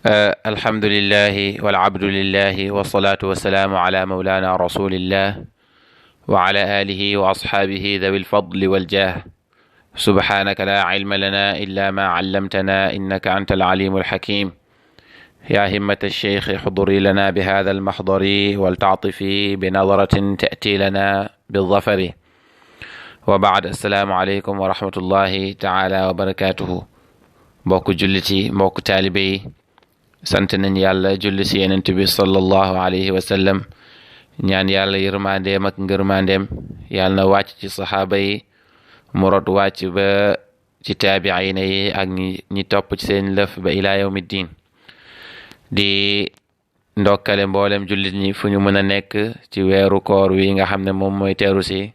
الحمد لله والعبد لله والصلاة والسلام على مولانا رسول الله وعلى آله وأصحابه ذوي الفضل والجاه. سبحانك لا علم لنا إلا ما علمتنا إنك أنت العليم الحكيم. يا همة الشيخ احضري لنا بهذا المحضر ولتعطفي بنظرة تأتي لنا بالظفر. وبعد السلام عليكم ورحمة الله تعالى وبركاته. mbokk julliti mbokk taalibe yi sant nañ yàlla julli si yonent bi sallallahu alayhi wa sallam ñaan yàlla yërmandeem ak ngërmandeem yàlla na wàcc ci saxaaba yi mu rot wàcc ba ci taabiina yi ak ñi topp ci seen lëf ba ilaa yawmi diin. di ndokkale mboolem jullit ñi fu ñu mën a nekk ci weeru koor wi nga xam ne moom mooy teeru si,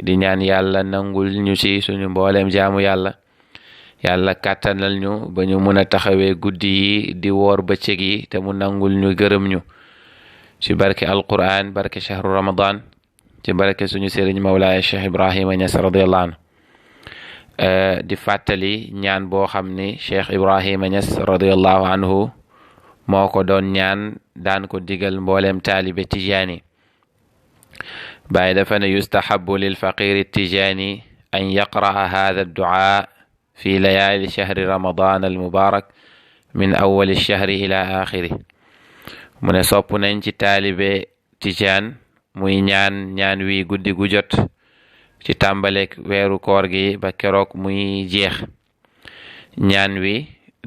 di ñaan yàlla nangul ñu ci suñu mboolem jaamu yàlla kàttanal ñu ba ñu mën a taxawee guddi yi di woor bëccëg yi te mu nangul ñu gërëm ñu ci barke alquran, barke shahru ramadan, ci barke suñu sëriñ mawlaaya Cheikh Ibrahima Niass radiyallahu anhu. di fàttali ñaan boo xam ni Cheikh Ibrahima Niass radiyallahu anhu moo ko doon ñaan daan ko digal mboolem taalibe tijaani. Baay dafa ne yustahabu lil faqiri tijaani an yaqra'a hadha ad-du'a fi layaali shahri ramadan al mubarak min awwali shahri ila axiri. mu ne sopp nañ ci taalibe tijaan muy ñaan wi guddi gu jot ci tàmbaleek weeru koor gi ba keroog muy jeex. ñaan wi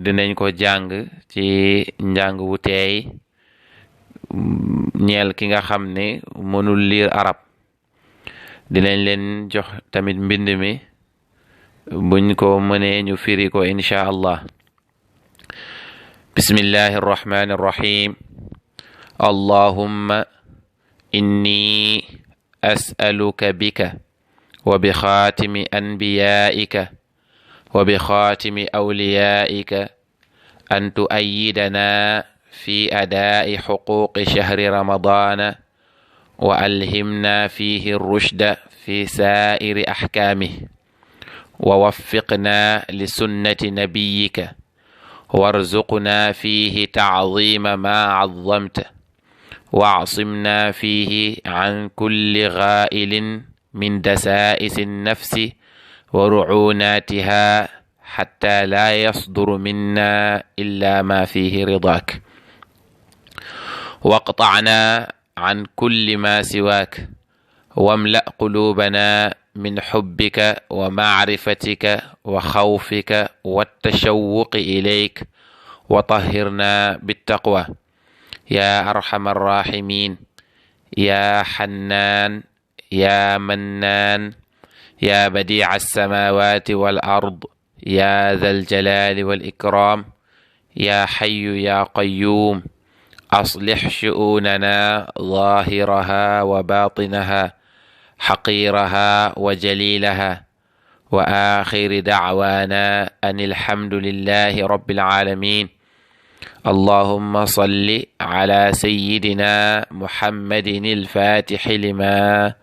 dinañ ko jàng ci njàng wu teey ñeel ki nga xam ne mënul liir arab. dinañ leen jox tamit mbind mi buñ ko mënee ñu firi ko insha allah. bismillahi arrahmani arrahim. allahumma inni as'aluka bika wa bi khatimi anbiyaika wa bi khatimi awliyaika an tu'ayyidana fi adaa'i huquqi shahri ramadana wa alhimna fihi rushda fi sa'iri ahkamihi ووفقنا لسنة نبيك وارزقنا فيه تعظيم ما عظمت واعصمنا فيه عن كل غائل من دسائس النفس ورعوناتها حتى لا يصدر منا إلا ما فيه رضاك واقطعنا عن كل ما سواك واملأ قلوبنا من حبك ومعرفتك وخوفك والتشوق إليك وطهرنا بالتقوى يا أرحم الراحمين يا حنان يا منان يا بديع السماوات والأرض يا ذا الجلال والإكرام يا حي يا قيوم أصلح شؤوننا ظاهرها وباطنها حقيرها وجليلها وآخر دعوانا أن الحمد لله رب العالمين. اللهم صل على سيدنا محمد الفاتح لما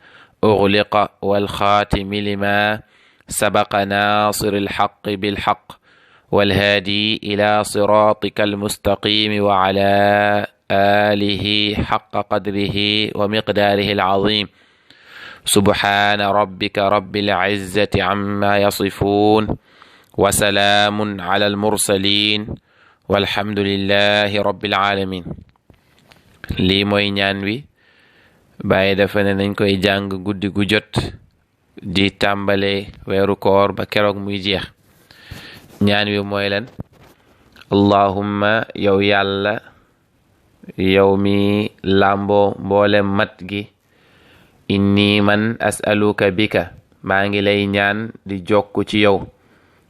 أغلق والخاتم لما سبق ناصر الحق بالحق والهادي إلى صراطك المستقيم وعلى آله حق قدره ومقداره العظيم. سبحان ربك رب العزة عما يصفون وسلام على المرسلين والحمد لله رب العالمين. lii mooy ñaan wi Baay dafa ne nañ koy jàng guddi gu jot di tàmbale weeru koor ba keroog muy jeex. ñaan wi mooy lan? allahumma yow yàlla yow mi làmboo mboolem mat gi, inni man as'aluka bika maa ngi lay ñaan di jokku ci yow,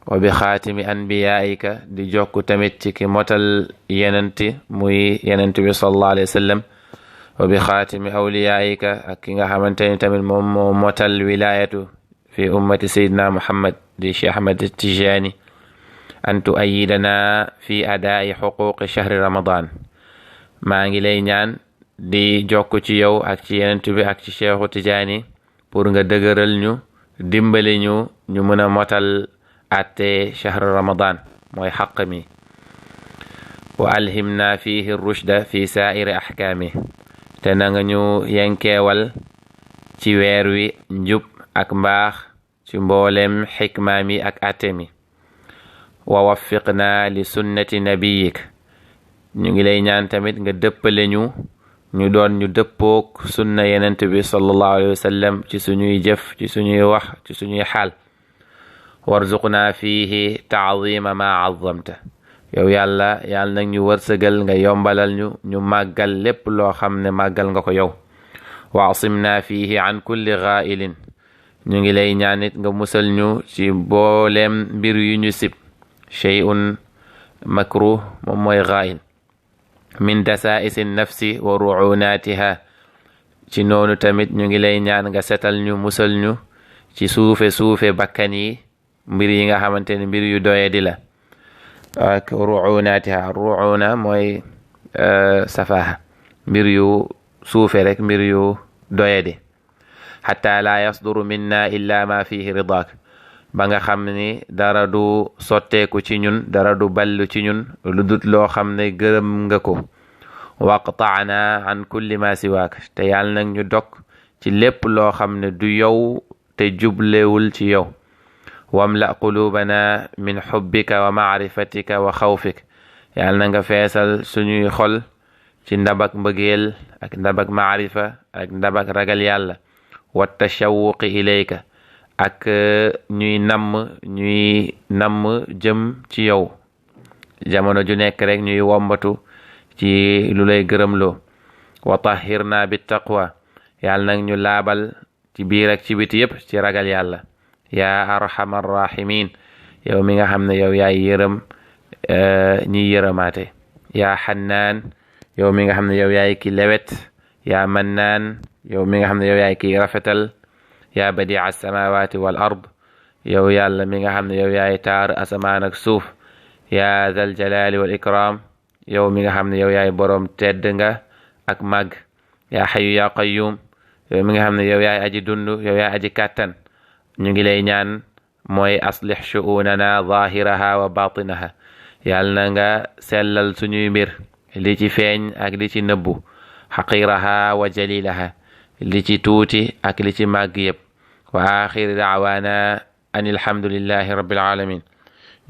wa bi xaatimi anbiyaika di jokku tamit ci ki motal yenenti muy yenent bi sallallahu alayhi wa sallam, wa bi xaatimi awliyaika ak ki nga xamante ni tamit moom moo motal wilayatu fi ummati sayyidina muhammad di Cheikh Ahmad Tijani, an tu'ayyidana fi adaa'i xuquqi shahri ramadan. maa ngi lay ñaan di jokk ci yow ak ci yenent bi ak ci Cheikhu Tijaani pour nga dëgëral ñu dimbali ñu mën a motal atte shahr ramadan mooy xaq mi. wa alhimna fihi rushda fi saa'iri ahkaami te na nga ñu yenkeewal ci weer wi njub ak mbaax ci mboolem xikmaam yi ak atemi wa waffiqna li sunnati nabiyik ñu ngi lay ñaan tamit nga dëppale ñu doon ñu dëppook sunna yenent bi sallallahu alayhi wa sallam ci suñuy jëf ci suñuy wax ci suñuy xaal warzuqna fihi taazima ma azamta yow yàlla nag ñu wërsëgal nga yombalal ñu màggal lépp loo xam ne màggal nga ko yow wa asimna fihi an kulli ghaa'ilin ñu ngi lay ñaanit nga musal ñu ci mbooleem mbir yu ñu sib shay'un makruh moom mooy ghaa'il min dasaa'isi nafsi wa ru'unaatiha ci noonu tamit ñu ngi lay ñaan nga setal ñu musal ñu ci suufe bakkan yi mbir yi nga xamante ne mbir yu doye di la ak ru'unaatiha ru'una mooy safaha mbir yu suufe rek mbir yu doye di hatta la yasduru minna illa ma fihi ridaak ba nga xam ni dara du sotteeku ci ñun dara du ballu ci ñun lu dut loo xam ne gërëm nga ko waqta'na an kulli ma siwaak te yàlla nag ñu dog ci lépp loo xam ne du yow te jublewul ci yow wamla qulubana min xubbika wa maarifatika wa xawfik yàlla na nga feesal suñuy xol ci ndabak mbëggeel ak ndabak maarifa ak ndabak ragal yàlla wa tashawuqi ilayka ak ñuy namm jëm ci yow jamono ju nekk rek ñuy wombatu ci lu lay gërëmloo wa tahhirna bi taqwa yàlla nag ñu laabal ci biir ak ci biti yépp ci ragal yàlla yaa arhamar rahimin yow mi nga xam ne yow yaay yërëm ñiy yërëmaate yaa xannaan yow mi nga xam ne yow yaay ki lewet yaa mannaan yow mi nga xam ne yow yaay ki rafetal yaa badia alsamawati wal ard yow yàlla mi nga xam ne yow yaay taar asamaan ak suuf yaa zal jalali wal ikram yow mi nga xam ne yow yaay boroom tedd nga ak màgg yaa xayu yaa qayyum yow mi nga xam ne yow yaay aji dund yow yaay aji kàttan ñu ngi lay ñaan mooy aslih shu'unana zahiraha wa batinaha yàlla na nga sellal suñuy mbir li ci feeñ ak li ci nëbbu xaqiraha wa jalilaha li ci tuuti ak li ci màgg yëpp wa axiri daawaana an alhamdulillahi rabbil alamin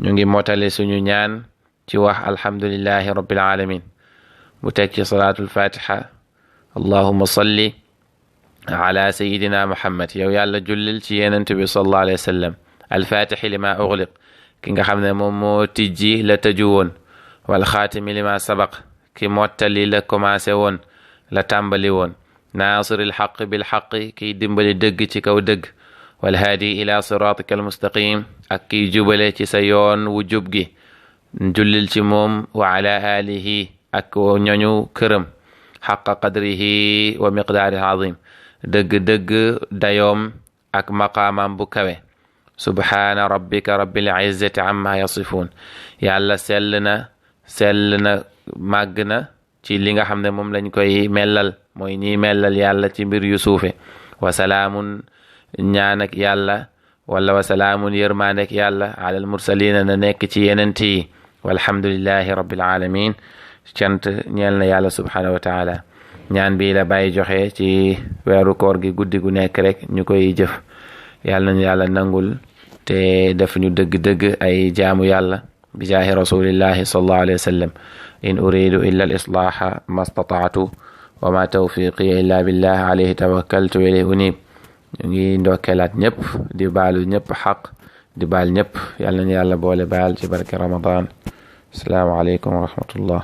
ñu ngi motale suñu ñaan ci wax alhamdulillahi rabbil alamin mu teg ci salaatul fatiha allahumma salli ala sayidina muhammad yow yàlla jullil ci yenent bi sallallahu alayhi wa sallam alfatixi lima ugliq ki nga xam ne moom moo tijji la tëju woon wal xaatimi lima sabaq ki mottali la commencé woon la tàmbali woon naasiril xaq bil xaqi kiy dimbali dëgg ci kaw dëgg wal haadi ila siratika al mustaqim ak kiy jubale ci sa yoon wu jub gi jullil ci moom wa ala alihi ak ñoñu këram xaqa qadrihi wa miqdaaril azim dëgg-dëgg dayoom ak maqaamam bu kawe subhaana rabbika rabbil izzati amma yasifun yàlla sell na màgg na ci li nga xam ne moom lañ koy mellal mooy ñiy mellal yàlla ci mbir yu suufe wa salaamun ñaan ak yàlla wala wa salaamun yërmaan ak yàlla alal mursalina na nekk ci yenent yi walhamdulillahi rabbil alamin cant ñeel na yàlla subhanahu wa taala ñaan bi la bàyyi joxe ci weeru koor gi guddi gu nekk rek ñu koy jëf yàlla nañu yàlla nangul te def ñu dëgg-dëgg ay jaamu yàlla bi jaahi rasulillahi sallallahu alayhi wa sallam in uridu illa al islaha ma stata'tu wa ma tawfiqi illa billah alayhi tawakkaltu ilayhi unib ñu ngi ndokkeelaat ñëpp di baalu ñëpp xaq di baal ñëpp yàlla nañu yàlla boole baal ci barke ramadan assalaamu aleykum wa rahmatullah